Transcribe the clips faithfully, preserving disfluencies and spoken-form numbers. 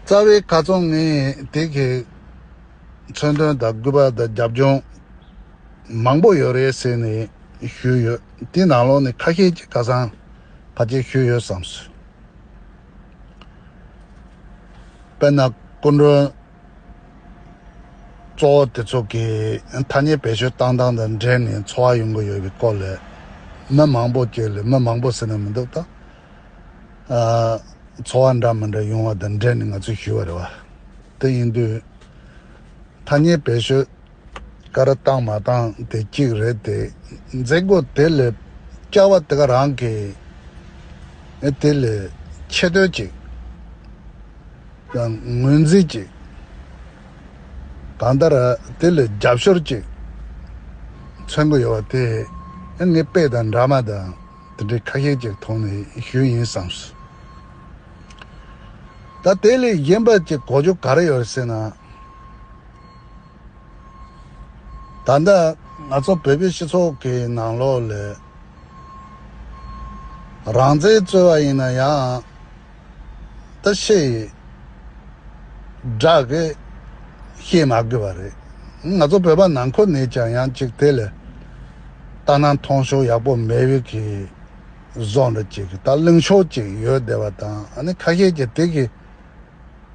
རྩ་བའི་ཁ་རྩང་ངས་དེ་གི་མཚོན་དོན་དང་དགོས་པ་དང་རྒྱབ་ལྗོངས་མང་པོ་ཡོད་རེད་ཟེར་ནས་ཞུས་ཡོད། དེ་ནང་ལོགས་ནས་ཁ་ཤས་ཅིག་ཁ་སང་ཕལ་ཆེར་ཞུས་ཡོད་བསམས་སོང་། དཔེར་ན་སྐུ་མགྲོན་གཙོ་བོ་དེ་ཚོ་གིས་ཐ་སྙད་བེད་སྤྱོད་བཏང་སྟངས་དང་འབྲེལ་ནས་ཚོར་བ་ཡོང་གི་ཡོད་པའི་སྐོར་ལ། མི་མང་པོ་ཅིག་ལ། མི་མང་པོ་ཟེར་ན་མི་འདུག་ད། ཨ། ཚོར་བ་འདྲ་མི་འདྲ་ཡོང་བ་དང་འབྲེལ་ནས་ང་ཚོས་ཞུས་པ་རེད་བ། དེ་ཡིན་དུས་ཐ་སྙད་བེད་སྤྱོད་ག་རེ་བཏང་མ་བཏང་དེ་གཅིག་རེད་དེ། མཛད་སྒོ་དེ་ལ་བཅར་བ་དེ་ག་རང་གིས་དེ་ལ་ཆེ་བསྟོད་ཅིག་དང་ངོས་འཛིན་ཅིག་གང་ལྟར་དེ་ལ་རྒྱབ་སྐྱོར་ཅིག་མཚོན་གྱི་ཡོད་པ་དེ་ངས་དཔེ་དང་འདྲ་མ་དང་དེ་འདྲའི་ཁ་ཤས་ཅིག་ཐོག་ནས་ཞུས་ཡིན་བསམས་སོང་། ད་དེ་ལས་གཞན་པ་ཅིག་གོ་རྒྱུ་ག་རེ་ཡོད་ཟེར་ན། ད་ལྟ་ང་ཚོ་བོད་པའི་སྤྱི་ཚོགས་ཀྱི་ནང་ལོགས་ལ་རང་བཙན་རྩོད་པ་ཡིན་ན་ཡང་ད་ཤེས་ཡིན་སྒྲ་གི་ཤེས་མ་དགོས་པ་རེད། ང་ཚོ་བོད་པ་ནང་ཁུལ་ནས་ཀྱང་ཡང་ཅིག་དེ་ལ་ལྟ་སྣང་མཐོང་ཕྱོགས་ཡག་པོ་མེད་པའི་གི་བཟོ་འདྲ་ཅིག་ད་གླེང་ཕྱོགས་ཅིག་ཡོད་བསྡད་པ་དང་། ཨ་ནི་ཁ་ཤས་ཀྱིས་དེ་གི་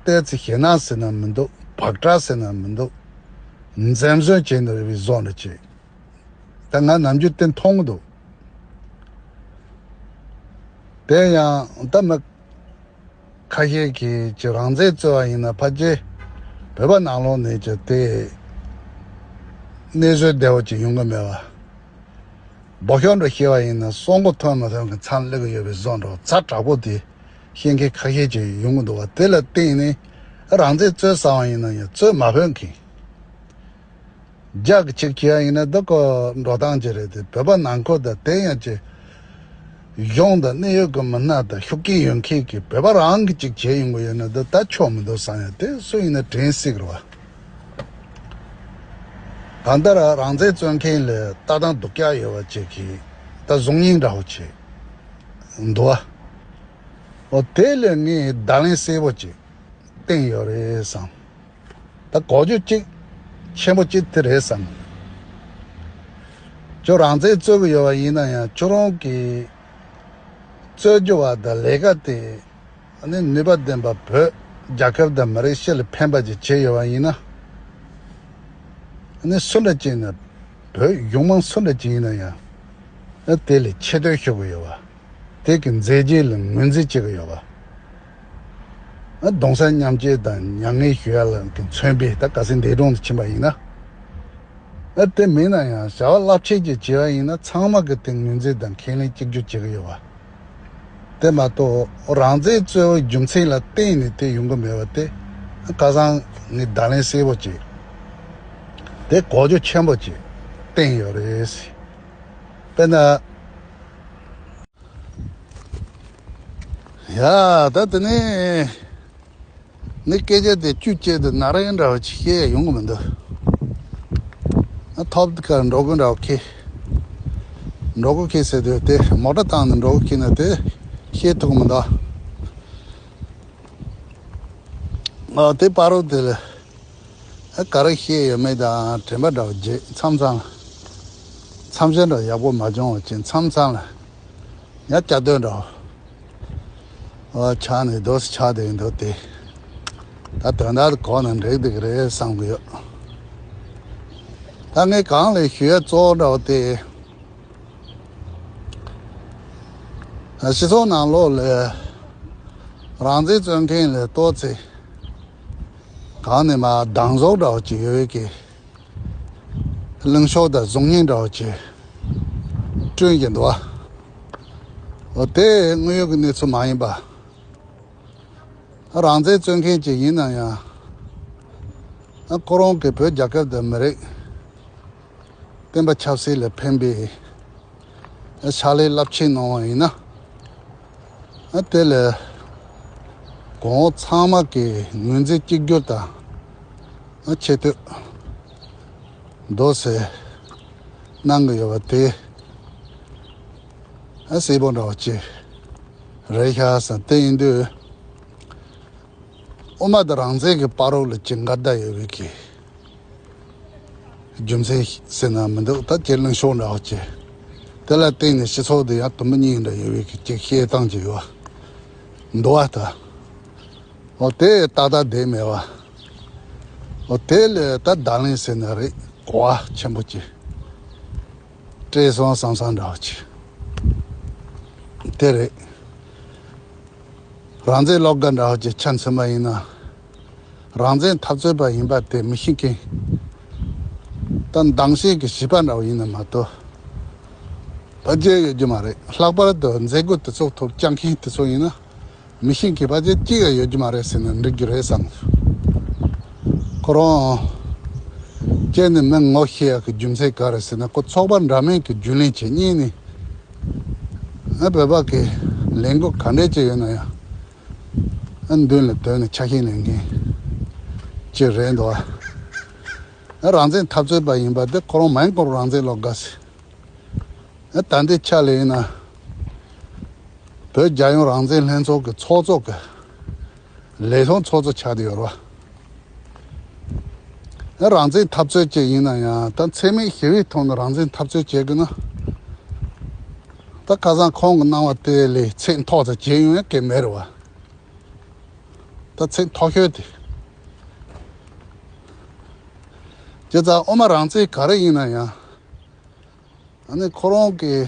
ལྟས་ཚེ་ཞེད་སྣང་ཟེར་ན་མི་འདུག་བག་ཁྲ་ཟེར་ན་མི་འདུག་འཛེམ་ཟོན་བྱེད་འདོད་པའི་བཟོ་འདྲ་ཅིག་ད་ང་ནམ་རྒྱུན་དེ་མཐོང་གི་འདུག་དེ་ཡང་ད་མི་ཁ་ཤས་ཀྱིས་ཀྱི་རང་བཙན་རྩོད་པ་ཡིན་ན་ཕལ་ཆེར་བོད་པ་ནང་ལོགས་ནས་ཀྱི་དེ་གནས་ཚུལ་བདེ་བོ་ཅིག་ཡོང་གི་མེད་པ། འབོ་ཤོག་འདྲ་བཤད་པ་ཡིན་ན་སྲོག་མགོ་ཐོན་མ་ཐོན་གྱི་མཚམས་སླེབས་ཀྱི་ཡོད་པའི་བཟོ་འདྲ་ཚ་དྲག་པོ་དེ་བཤད་མཁན་ཁ་ཤས་ཅིག་ཡོང་གི་འདུག་བ། དེ་ལ་བརྟེན་ནས་རང་བཙན་རྩོད་བསམ་པ་ཡིན་ན་ཡང་རྩོད་མ་ཕོད་མཁན། རྒྱ་གི་ཅིག་བྱས་ཡིན་ན་འདི་ཀོ་འགྲོ་སྟངས་ཅིག་རེད་དེ། བོད་པ་ནང་ཁུལ་དང་དེ་ཡང་ཅིག་གཞུང་དང་གནད་ཡོད་ཀྱི་མི་སྣ་དང་ཤུགས་རྐྱེན་ཡོད་མཁན་གྱིས་བོད་པ་རང་གིས་ཅིག་བྱས་ཡོང་གི་ཡོད་ན་འདི་ད་ཆོག་མི་འདུག་བསམ་ཡ་དེ་སུ་ཡིན་ན་དྲན་སྲིད་ཀྱི་རེད་བ། གང་ལྟར་རང་བཙན་རྩོད་མཁན་ལ་ལྟ་སྟངས་སྡུག་ཅག་ཡོད་པ་ཅིག་གིས་ད་གཟུགས་བརྙན་འདྲ་བོ་ཅིག་འདུག་བ། འོ་དེ་ལ་ངས་བརྡ་ལན་གསལ་པོ་ཅིག་བསྟན་ཡོད་རེད་བསམ། ད་གོ་རྒྱུ་གཅིག་ཆེན་པོ་གཅིག་དེ་རེད་བསམ། ཁྱོད་རང་བཙན་རྩོད་ཀྱི་ཡོད་པ་ཡིན་ན་ཡང་ཁྱོད་རང་གིས་རྩོད་རྒྱུ་བ་དང་ལས་ཀ་དེ་ནི་ནུས་པ་ལྡན་པ་བོད་རྒྱལ་ཁབ་དང་མི་རིགས་སྤྱི་ལ་ཕན་པ་ཅིག་བྱས་ཡོད་པ་ཡིན་ན། ནི་སུ་འདྲ་ཅིག་ཡིན་ན། བོད་གཞུང་མང་སུ་འདྲ་ཅིག་ཡིན་ན་ཡང་དེ་ལ་ཆེ་བསྟོད་ཞུ་གི་ཡོད་པ། དེ་གི་མཛད་རྗེས་ལ་ངོས་འཛིན་བྱེད་ཀྱི་ཡོད་པ། ཨ། གདུང་སེམས་མཉམ་སྐྱེད་དང་མྱ་ངན་ཞུ་ཡ་ལ་གི་མཚོན་པའི་ད་ག་སེ་འདས་གྲོངས་སུ་ཕྱིན་པ་ཡིན་ན། ཨ། དེ་མིན་ན་ཡང་བྱ་བ་རླབས་ཆེན་ཅིག་བྱས་པ་ཡིན་ན་ཚང་མ་གི་དེ་ངོས་འཛིན་དང་ཁས་ལེན་གཅིག་གྱུར་བྱེད་ཀྱི་ཡོད་པ། དེ་མ་གཏོགས་རང་བཙན་རྩོད་པའི་རྒྱུ་མཚན་ལ་བརྟེན་ནས་དེ་ཡོང་གི་མེད་པ་དེ་ཁ་སང་ངས་བརྡ་ལན་གསལ་པོ་ཅིག་དེ་གོ་རྒྱུ་ཆེན་པོ་ཅིག་བསྟན་ཡོད་རེད། དཔེར་ན། ཡ། ད་དེ་ནས་ངའི་སྐད་ཆ་དེ་བཅུད་བཅད་དུ་ན་རེ་འདྲ་བ་ཅིག་བཤད་ཡོང་གི་མི་འདུག་ཨ། ཐོབ་དེ་གར་འགྲོ་གི་འདྲ་བ་ཁེ། འགྲོ་གི་ཁེ་ཟེར་དུས་དེ་མོ་ཊ་བཏང་ནས་འགྲོ་གི་ཁེ་ན་དེ་བཤད་ཐུབ་གི་མི་འདུག་ཨ། དེ་བར་དུ་དེ་ལ་ཨ། ག་རེ་བཤད་ཡོད་མེད་དང་དྲན་པ་འདྲ་བ་བརྗེད། མཚམས་མཚམས་ལ་མཚམས་བཞག་འདྲ་ཡག་པོ་མ་བྱུང་བ་ཅིག་མཚམས་མཚམས་ལ་ཡང་བསྐྱར་ཟློས་འདྲ་བ། ཨ། ཆགས་ནས་རྡོ་སི་ཆགས་བསྡད་འདུག་སྟེ། ད་དོན་དག་དེ་གོ་ན་འགྲིག་འདུག་རེད་བསམ་གི་ཡོད། ད་ངས་གང་ལས་ཞུ་ཡ་གཙོ་བོ་འདྲ་བ་དེ། སྤྱི་ཚོགས་ནང་ལོགས་ལ་རང་བཙན་རྩོད་མཁན་ལ་ལྟོས་ཚེ་གང་ནས་མ་སྡང་ཟུག་འདྲ་བ་ཅིག་ཡོད་ཀི། གླེང་ཕྱོགས་དང་གཟུགས་བརྙན་འདྲ་བ་ཅིག་བསྐྲུན་གྱི་འདུག་བ། འོ་དེ་དངོས་ཡོད་ཀྱི་གནས་ཚུལ་མ་ཡིན་པ། རང་བཙན་རྩོད་མཁན་ཅིག་ཡིན་ན་ཡང་། ཁོ་རང་གིས་བོད་རྒྱལ་ཁབ་དང་མི་རིགས་བསྟན་པ་ཆབ་སྲིད་ལ་ཕན་པའི་ཕྱག་ལས་རླབས་ཆེན་གནང་བ་ཡིན་ན། དེ་ལ་གོང་འོག་ཚང་མ་གིས་ངོས་འཛིན་གཅིག་གྱུར་དང་ཆེ་བསྟོད་རྡོ་སེ་གནང་གི་ཡོད་པ་དེ་གསལ་པོ་འདྲ་བ་ཅིག་རེད་ཤག་བསམ། དེ་ཡིན་དུས། དབུ་མ་དང་རང་བཙན་གྱི་བར་རོགས་ལ་ཅིག་འགལ་ཟླ་ཡོད་པའི་གི་རྒྱུ་མཚན་ཟེར་ན་མི་འདུག་ད་ཁྱེད་གླེང་ཕྱོགས་འདྲ་བོ་ཅིག་དེ་ལ་བརྟེན་ནས་སྤྱི་ཚོགས་དེ་ཡང་དུམ་བུ་གཉིས་འདྲ་ཡོད་པའི་གི་ཅིག་བཤད་སྟངས་ཅིག་ཡོད་འདུག་བ་ད། འོ་དེ་ཏག་ཏག་བསྡད་མེད་བ། འོ་དེ་ལས་ད་བརྡ་ལན་ཟེར་ན་རེད། གོ་བ་ཆེན་པོ་ཅིག་སྤྲད་སོང་བསམ་བསམ་འདྲ་བོ་ཅིག་དེ་རེད། རང་བཙན་སློབ་དགའ་འདྲ་བོ་ཅིག་ཆ་མཚོན་པ་ཡིན་ན། རང་བཙན་འཐབ་རྩོད་པ་ཡིན་པ་དེ་མི་ཤེས་མཁན། ད་འདང་ཤེས་ཀྱི་བྱིས་པ་འདྲ་བོ་ཡིན་ན་མ་གཏོགས། ཕལ་ཆེར་ཡོད་རྒྱུ་མ་རེད། ལྷག་པར་དུ་མཛད་སྒོ་དེ་ཚོ་ཐོག་བཅར་མཁན་དེ་ཚོ་ཡིན་ན། མི་ཤེས་མཁན་ཕལ་ཆེར་གཅིག་ཡང་ཡོད་རྒྱུ་མ་རེད་ཟེར་ན་འགྲིག་རྒྱུ་རེད་བསམ། ཁོ་རང་ཁྱེད་ནི་མི་ངོ་ཤེས་ཡག་གི་རྒྱུ་མཚན་ག་རེ་ཟེར་ན། ཁོ་ཚོགས་པ་འདྲ་མིན་གྱི་རྒྱུན་ལས་བྱེད་མཁན་ནི། ཨ་བོད་པ་གི་ལས་འགུལ་ག་འདྲས་ཅིག་ཡོད་ན་ཡང་། ཨ་མདུན་ལ་དོན་ནི་ཆ་ཤས་ལེན་མཁན་ཅིག་རེད་འདུག་ཨ་རང་བཙན་འཐབ་རྩོད་པ་ཡིན་པ་དེ་ཁོ་རང་མ་ཡིན་ཁོ་རང་རང་བཙན་སློབ་དགའ་ཟེར། ཨ་ད་ལྟའི་ཆ་ལ་ཡིན་ན། བོད་རྒྱལ་ཡོངས་རང་བཙན་ལྷན་ཚོགས་ཀྱི་ཚོགས་གཙོ་གི་ལས་ཁུངས་ཚོགས་གཙོ་ཆགས་བསྡད་ཡོད་རེད་བ། ཨ་རང་བཙན་འཐབ་རྩོད་ཅིག་ཡིན་ན་ཡང་ད་འཚེ་མེད་ཞི་བའི་ཐོག་ནས་རང་བཙན་འཐབ་རྩོད་བྱེད་དགོས་ན། ད་ཁ་སང་ཁོང་གི་གནང་བ་དེ་ལས་ཚད་མཐོ་ཙམ་བྱེད་ཡོང་ཡ་གལ་མེད་རེད་བ། ད་ཚད་མཐོ་ཤོས་དེ། བྱས་ཙང་དབུ་མ་རང་བཙན་ག་རེ་ཡིན་ན་ཡང་། ཨ་ནི་ཁོ་རང་གི་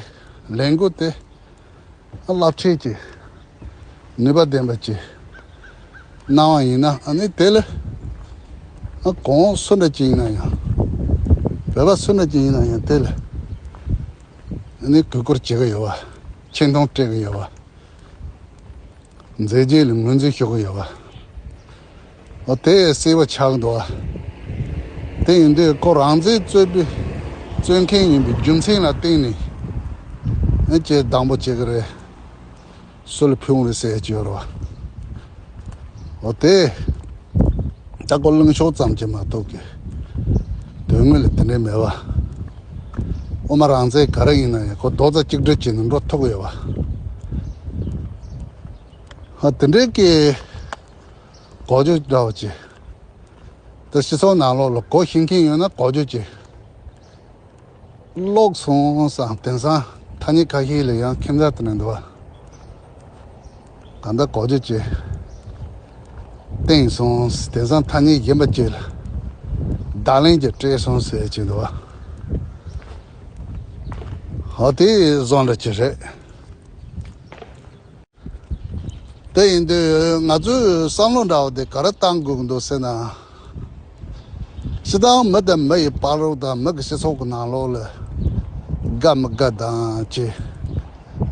ལས་འགུལ་དེ་རླབས་ཆེན་གྱི་ནུས་པ་ལྡན་པ་ཅིག་གནང་བ་ཡིན་ན། ཨ་ནི་དེ་ལ་ཨ་གང་སུ་འདྲ་ཅིག་ཡིན་ན་ཡང་། བོད་པ་སུ་འདྲ་ཅིག་ཡིན་ན་ཡང་དེ་ལ་ཨ་ནི་གུས་བཀུར་བྱེད་ཀྱི་ཡོད་པ། ཆེ་མཐོང་སྤྲད་ཀྱི་ཡོད་པ། མཛད་རྗེས་ལ་ངོས་འཛིན་ཞུ་གི་ཡོད་པ། འོ་དེ་གསལ་པོ་ཆགས་འདུག་བ། དེ་ཡིན་དུས་ཁོ་རང་བཙན་རྩོད་པའི་རྩོད་མཁན་ཡིན་པའི་རྒྱུ་མཚན་ལ་བརྟེན་ནས་ཨེ་ཅེ་སྡང་པོ་བྱེད་ཀྱི་རེད། སུ་ལ་ཕུལ་རེད་ཟེར་གྱི་ཡོད་རེད་བ། འོ་དེ། ད་ཁོ་གླེང་ཕྱོགས་ཙམ་གྱིས་མ་གཏོགས་ཀྱི་དོན་དངོས་ལ་དེ་འདྲས་མེད་བ། དབུ་མ་རང་བཙན་ག་རེ་ཡིན་ན་ཡང་ཁོ་རྡོག་རྩ་གཅིག་སྒྲིལ་བྱས་ནས་འགྲོ་ཐུབ་ཀྱི་ཡོད་བ། ཧ་དེ་འདྲས་ཀྱི་གོ་རྒྱུ་འདྲ་བོ་ཅིག་ད་སྤྱི་ཚོགས་ནང་ལོགས་ལ་གོ་ཤེས་མཁན་ཡོད་ན་གོ་རྒྱུ་ཅིག་ཀློག་སོང་བསམ། དེང་སང་ཐ་སྙད་ཁ་ཤས་ལ་ཡང་ཁྱད་མཚར་དུ་ནས་འདུག་བ། གང་ལྟར་གོ་རྒྱུ་ཅིག་བསྟན་སོང་། དེང་སང་ཐ་སྙད་གཞན་པ་ཅིག་ལ་བརྡ་ལན་ཅིག་སྤྲད་སོང་ཟེར་གྱི་འདུག་བ། ཧ་དེ་བཟོ་འདྲ་ཅིག་རེད། དེ་ཡིན་དུས་ང་ཚོའི་བསམ་བློ་འདྲ་བོ་དེ་ག་རེ་བཏང་དགོས་ཀྱི་འདུག་ཟེར་ན། སྤྱིར་བཏང་མི་དང་མི་ཡི་བར་རོགས་དང་མི་གི་སྤྱི་ཚོགས་ཀྱི་ནང་ལོགས་ལ་དགའ་མི་དགའ་དང་ཅི།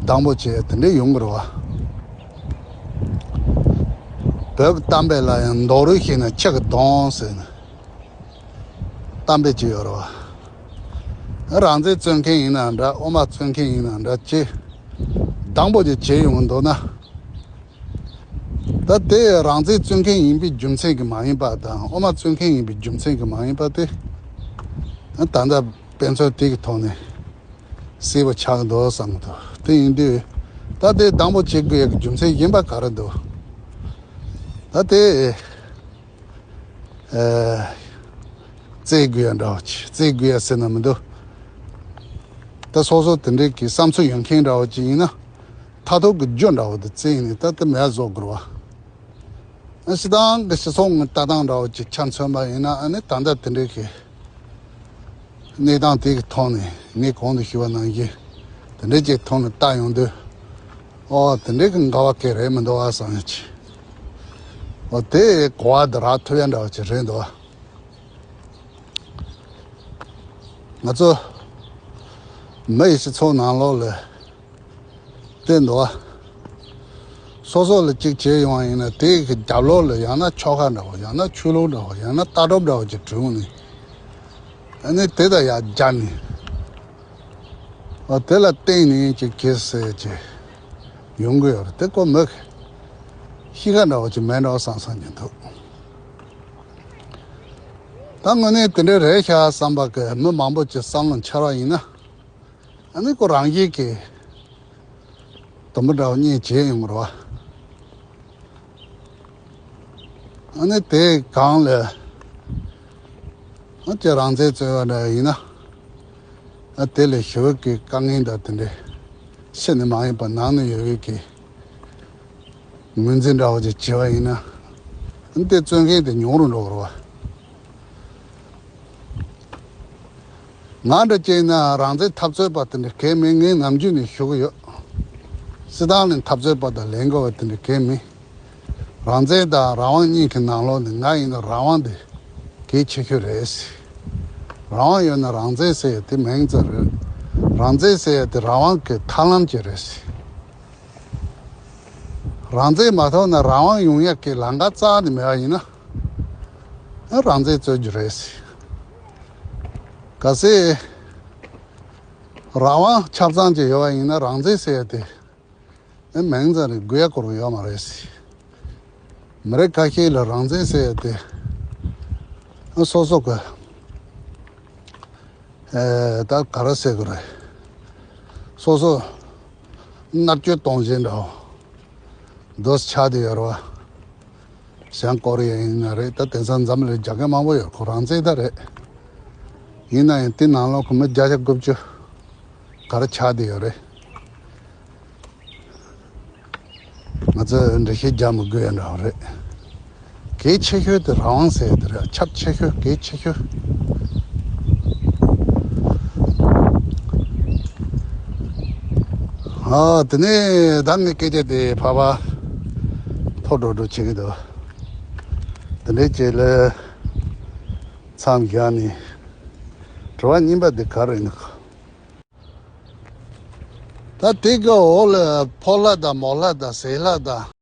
སྡང་པོ་བྱས་དེ་འདྲས་ཡོང་གི་རེད་བ། བོད་ཀྱི་གཏམ་དཔེ་ལ་ཡང་མདོག་རུས་ཤེས་ན་ཁྱི་གི་གདོང་ཟེར་ནས། གཏམ་དཔེ་ཅིག་ཡོད་རེད་བ། རང་བཙན་རྩོད་མཁན་ཡིན་ན་འདྲ། དབུ་མ་རྩོད་མཁན་ཡིན་ན་འདྲ། ཅི་སྡང་པོ་ཅིག་བྱེད་ཡོང་གི་འདུག་ན། ད་དེ་རང་བཙན་རྩོད་མཁན་ཡིན་པའི་རྒྱུ་མཚན་གྱིས་མ་ཡིན་པ་དང་། དབུ་མ་རྩོད་མཁན་ཡིན་པའི་རྒྱུ་མཚན་གྱིས་མ་ཡིན་པ་དེ། ད་ལྟ་དཔེ་མཚོན་དེ་གི་ཐོག་ནས་གསལ་པོ་ཆགས་འདུག་བསམ་གྱི་འདུག་དེ་ཡིན་དུས་ད་དེ་སྡང་པོ་བྱེད་དགོས་ཡག་གི་རྒྱུ་མཚན་གཞན་པ་ག་རེ་འདུག་ད་དེ། ཨ། བཙལ་དགོས་ཡ་འདྲ་བོ་ཅིག་བཙལ་དགོས་ཡ་ཟེར་ན་མི་འདུག་ད་སོ་སོ་དེ་འདྲའི་གི་བསམ་ཚུལ་ཡོད་མཁན་འདྲ་བོ་ཅིག་ཡིན་ན། མཐར་ཐུག་གི་རྒྱུ་འདྲ་བོ་དེ་བཙལ་ནས་ད་དེ་མེད་བཟོ་དགོས་རེད་བ། ཨ། སྤྱིར་བཏང་གི་སྤྱི་ཚོགས་ཀྱི་ལྟ་སྟངས་འདྲ་བོ་ཅིག་ཆ་མཚོན་པ་ཡིན་ན། ཨ་ནི་ད་ལྟ་དེ་འདྲའི་གི་གནས་སྟངས་དེ་གི་ཐོག་ནས་ངས་གོང་དུ་ཞུས་པ་ནང་བཞིན་དེ་འདྲའི་ཅིག་ཐོག་ནས་ལྟ་ཡོང་དུས། ཨོ་དེ་འདྲའི་གི་འགལ་བ་གང་ཡང་རེད་མི་འདུག་བ་བསམ་ཡ་ཅིག་ཨོ་དེ་གོ་བ་འདི་རག་ཐུབ་ཡ་འདྲ་བ་ཅིག་རེད་འདུག་བ། ང་ཚོ་མི་ཡི་སྤྱི་ཚོགས་ནང་ལོགས་ལ་བལྟས་འདུག་བ། སོ་སོ་ལ་གཅིག་བྱས་ཡོང་བ་ཡིན་ན། དེ་གི་རྒྱབ་ལོགས་ལ་ཡང་ན་ཁྱོ་ག་འདྲ་བོ། ཡང་ན་ཆོས་ལུགས་འདྲ་བོ། ཡང་ན་ལྟ་གྲུབ་འདྲ་བོ་ཅིག་བསྒྲུངས་ནས། ཨ་ནི་དེ་དང་ཡར་སྦྱར་ནས། ཨ། དེ་ལ་བརྟེན་ནས་ཅིག་གེ་སེ་ཅིག་ཡོང་གི་ཡོད་རེད། དེ་ཁོ་མི་གི་གཤིས་ཀ་འདྲ་བོ་ཅིག་མེད་འགྲོ་བསམ་བསམ་གྱི་འདུག་ད་དངོས་གནས་དེ་འདྲ་རེད་ཤག་བསམ་པ་གི་མི་མང་པོ་ཅིག་བསམ་བློ་འཆར་བ་ཡིན་ན། ཨ་ནི་ཁོ་རང་བཞིན་གྱིས་དུམ་བུ་འདྲ་བོ་གཉིས་བྱས་ཡོང་གི་རེད་བ། ཨ་ནི་དེའི་སྒང་ལ་ཨ་ཅེ་རང་བཙན་རྩོད་པ་འདྲ་ཡིན་ན། ཨ་དེ་ལས་ཞི་བའི་གི་དཀའ་ངལ་འདྲ་དེ་འདྲ་ཕྱི་ནས་མ་ཡིན་པ་ནང་ནས་ཡོད་པའི་གི་ངོས་འཛིན་འདྲ་བོ་ཅིག་བྱས་པ་ཡིན་ན། ཨ་དེ་རྩོད་མཁན་དེ་ཉུང་རུ་འགྲོ་གི་རེད་བ། ང་འདྲ་བྱས་ན་རང་བཙན་འཐབ་རྩོད་པ་དེ་འདྲ་གལ་མིན། ངས་ནམ་རྒྱུན་ནས་ཞུ་གི་ཡོད། སྲིད་ཐང་ནས་འཐབ་རྩོད་པ་དང་ལེན་དགོས་པ་དེ་འདྲ་གལ་མིན། རང་བཙན་དང་རང་དབང་གཉིས་ཀྱི་ནང་ལོགས་ནས་ང་ཡིན་ན་རང་དབང་དེ་གལ་ཆེ་ཤོས་རེད། རང་དབང་ཡོད་ན་རང་བཙན་ཟེར་ཡ་དེ་མིང་ཙམ་རེད། རང་བཙན་ཟེར་ཡ་དེ་རང་དབང་གི་ཐབས་ལམ་ཅིག་རེད། རང་བཙན་མ་ཐོབ་ན་རང་དབང་ཡོང་ཡ་གི་ལམ་ཁ་རྩ་ནས་མེད་པ་ཡིན་ན། ཨ་རང་བཙན་རྩོད་རྒྱུ་རེད། གལ་སྲིད་རང་དབང་ཆ་ཚང་ཅིག་ཡོད་པ་ཡིན་ན་རང་བཙན་ཟེར་ཡ་དེ་ཨ་མིང་ཙམ་རེད། དགོས་ཡ་སྐོར་ཡོད་མ་རེད། མི་རིགས་ཁ་ཤས་ལ་རང་བཙན་ཟེར་ཡ་དེ་ཨ་སོ་སོ་གི་ཨེ་ད་ག་རེ་ཟེར་དགོས་རེད། སོ་སོ་མནར་གཅོད་གཏོང་བཞིན་འདྲ་བོ་འདུག་ཆགས་བསྡད་ཡོད་རེད་བ། བྱང་ཀོ་རི་ཡ་ཡིན་ན་རེད། ད་དེང་སང་འཛམ་གླིང་རྒྱལ་ཁབ་མང་པོ་ཡོད། ཁོ་རང་བཙན་ད་རེད། ཡིན་ན་ཡང་དེ་ནང་ལོགས་ཁོ་མི་བརྒྱ་ཆ་དགུ་བཅུ་ག་རེ་ཆགས་བསྡད་ཡོད་རེད། ང་ཚོས་འགྲེལ་བཤད་རྒྱག་མི་དགོས་ཡ་འདྲ་བོ་རེད། གལ་ཆེ་ཤོས་དེ་རང་དབང་ཟེར་ཡ་དེ་རེད། ཁྱབ་ཆེ་ཤོས། གལ་ཆེ་ཤོས། ཨ་དེ་ནས་ད་ངའི་སྐད་ཆ་དེ་ཕར་ཕར་མཐོ་འགྲོ་འགྲོ་བྱེད་ཀྱི་འདུག་དེ་འདྲའི་རྗེས་ལ་མཚམས་བཞག་ནས་དྲི་བ་གཉིས་པ་དེ་ག་རེ་ཡིན་ནམ། ད་དེ་གི་འོག་ལ་ཕོ་ལྷ་དང་མོ་ལྷ་དང་ཟས་ལྷ་དང་